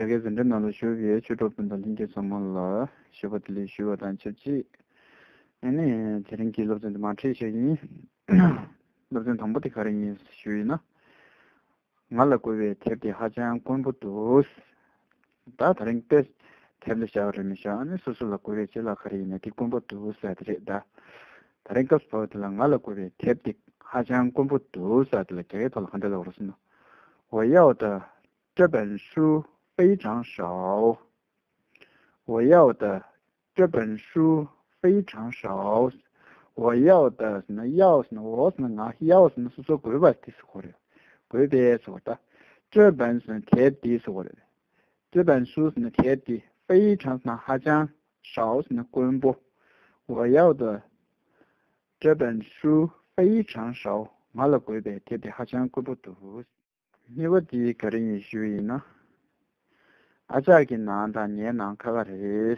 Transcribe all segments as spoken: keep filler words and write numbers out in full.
རྒྱ་སྐད་འཛིན་གྲྭ་ནང་ལ་བཞུགས་པའི་ཆོས་གྲོགས་སྤུན་ཟླ་ལྷན་རྒྱས་ཚང་མ་ལ་ཞུ་བ་བདེ་ལེགས་ཞུ་བ་དང་ཆབས་ཅིག་ཨ་ནི་དེ་རིང་གི་སློབ་ཚན་དེ་མར་ཁྲིད་བྱ་ཡིན། སློབ་ཚན་དང་པོ་དེ་ག་རེ་ཡིན་ཞུས་ཡིན་ན། ང་ལ་དགོས་པའི་དེབ་དེ་ཧ་ཅང་དཀོན་པོ་འདུག་ད་ད་རིང་དཔེ་དེབ་ལ་བཞག་རེད་མི་བཞག་ཨ་ནི་སོ་སོ་ལ་དགོས་པའི་ཆེད་ལ་ག་རེ་ཡིན་ན་དེ་དཀོན་པོ་འདུག་ཟེར་དེ་རེད་ད། ད་རིང་སྐབས་སུ་བབས་དེ་ལ་ང་ལ་དགོས་པའི་དེབ་དེ་ཧ་ཅང་དཀོན་པོ་འདུག་ཟེར་དེ་ལ་རྒྱ་སྐད་ཐོག་ལ་ག་འདྲ་ལབ་རེད་ཟེར་ན། 我要的这本书非常少。我要的这本书非常少。我要的ཟེར་ན་要ཟེར་ན་我ཟེར་ན་ང་要ཟེར་ན་སོ་སོ་དགོས་པ་དེ་ཟེར་གོ་རེད། དགོས་པའི་ཟེར་བ་ད། 这本ཟེར་ན་དེབ་དེ་ཟེར་གོ་རེད། 这本书ཟེར་ན་དེབ་དེ། 非常ཟེར་ན་ཧ་ཅང་། 少ཟེར་ན་དཀོན་པོ། 我要的这本书非常少。ང་ལ་དགོས་པའི་དེབ་དེ་ཧ་ཅང་དཀོན་པོ་འདུག་གཉིས་པ་དེ་ག་རེ་ཡིན་ཞུས་ཡིན་ན། ཨ་ཅག་གི་ནང་དང་ངའི་ནང་ཁ་ཁ་རེད།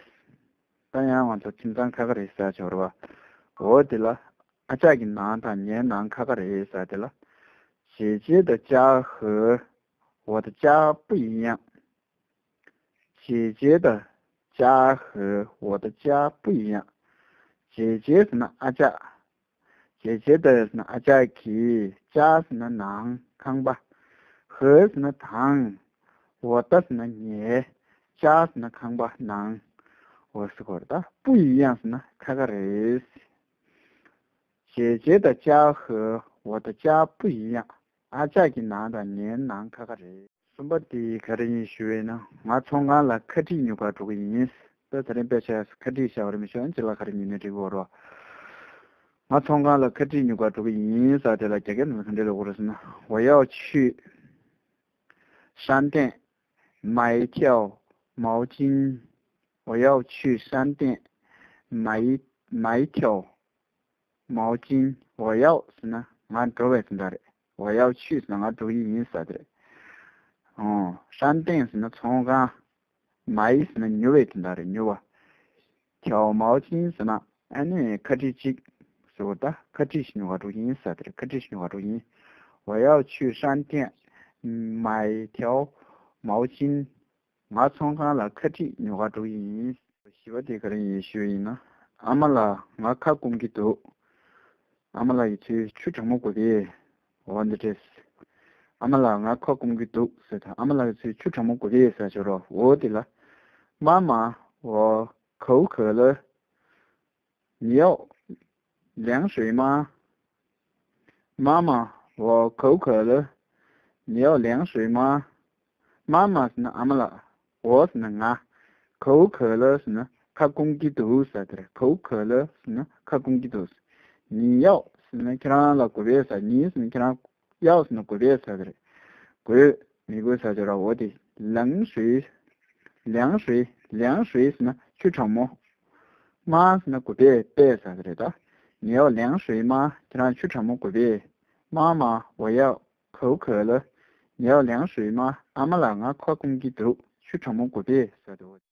ད་ཡང་ང་ཚོ་ཁྱིམ་ཚང་ཁ་ཁ་རེད་ཟེར་ཆོག་རེད་བ། འོ་དེ་ལ་ཨ་ཅག་གི་ནང་དང་ངའི་ནང་ཁ་ཁ་རེད་ཟེར་དེ་ལ། 姐姐的家和我的家不一样。 姐姐的家和我的家不一样。姐姐ཟེར་ན་ཨ་ཅག 姐姐的ཟེར་ན་ཨ་ཅག་གི 家ཟེར་ན་ནང་ཁང་པ། 和ཟེར་ན་དང་། 我的ཟེར་ན་ངའི། 家ཟེར་ན་ཁང་པ་ནང་། འོ་ཟེར་གོ་རེད་ད། 不一样ཟེར་ན་ཁ་ཁ་རེད། 姐姐的家和我的家不一样。 ཨ་ཅག་གི་ནང་དང་ངའི་ནང་ཁ་ཁ་རེད། གསུམ་པ་དེ་ག་རེ་ཡིན་ཞུ་བས་ན། ང་ཚོང་ཁང་ལ་ཁ་ཁྲིད་ཉོ་གར་འགྲོ་གི་ཡིན། ད་ད་རིང་དཔེ་ཆ་ཁ་ཁྲིད་བཞག་པ་རེད་མི་ཤོག་ཅི་ལ་ག་རེ་ཉོས་ནས་འགྲིག་གི་རེད། ང་ཚོང་ཁང་ལ་ཁ་ཁྲིད་ཉོ་གར་འགྲོ་གི་ཡིན་ཟེར་དེ་ལ་རྒྱ་སྐད་ནང་ལ་ག་འདྲ་ལབ་དགོས་རེད་ཟེར་ན། 我要去商店买一条毛巾。我要去商店买一买一条 毛巾。 我要ཟེར་ན་ང་འགྲོ་བའི་དོན་དག་རེད། 我要去ཟེར་ན་ང་འགྲོ་གི་ཡིན་ཟེར་དེ་རེད། ཨོ། 商店ཟེར་ན་ཚོང་ཁང་། 买ཟེར་ན་ཉོ་བའི་དོན་དག་རེད། ཉོ་བ། 条毛巾ཟེར་ན་ཨ་ནི་ཁ་ཁྲིད་གཅིག་ཟེར་བ་ད། ཁ་ཁྲིད་ཞིག་ཉོ་གར་འགྲོ་གི་ཡིན་ཟེར་དེ་རེད། ཁ་ཁྲིད་ཞིག་ཉོ་གར་འགྲོ་གི་ཡིན། 我要去商店买条毛巾。 ང་ཚོང་ཁང་ལ་ཁ་ཁྲིད་ཉོ་གར་འགྲོ་གི་ཡིན། བཞི་པ་དེ་ག་རེ་ཡིན་ཞུ་ཡིན་ན། ཨ་མ་ལགས་ང་ཁ་སྐོམ་གྱི་འདུག་ཨ་མ་ལགས་ཡིན་ཚུལ་ཆུ་གྲང་མོ་དགོས་པས། འོ་འདི་འདྲས། ཨ་མ་ལགས་ང་ཁ་སྐོམ་གྱི་འདུག་ཟེར་ད་ཨ་མ་ལགས་ཡིན་ཚུལ་ཆུ་གྲང་མོ་དགོས་པས་ཟེར་ཞོར་རོ། འོ་དེ་ལ། 妈妈，我口渴了。 你要凉水吗？妈妈，我口渴了。你要凉水吗？妈妈ཟེར་ན་ཨ་མ་ལགས། 我ཟེར་ན་ང་། 口渴了ཟེར་ན་ཁ་སྐོམ་གྱི་འདུག་ཟེར་དེ་རེད། 口渴了ཟེར་ན་ཁ་སྐོམ་གྱི་འདུག 你要ཟེར་ན་ཁྱེད་རང་ལ་དགོས་པས་ཟེར། 你ཟེར་ན་ཁྱེད་རང་། 要ཟེར་ན་དགོས་པས་ཟེར་དེ་རེད། དགོས། མི་དགོས་ཟེར་ཆོག་ར། འོ་དེ། 冷水། 凉水། 凉水ཟེར་ན་ཆུ་གྲང་མོ། 吗ཟེར་ན་དགོས་པས་པས་ཟེར་དེ་རེད་ད། 你要凉水吗ཁྱེད་རང་ཆུ་གྲང་མོ་དགོས་པས། 妈妈，我要口渴了。你要凉水吗ཨ་མ་ལགས་ང་ཁ་སྐོམ་གྱི་འདུག་ཆུ་གྲང་མོ་དགོས་པས་ཟེར་དེ།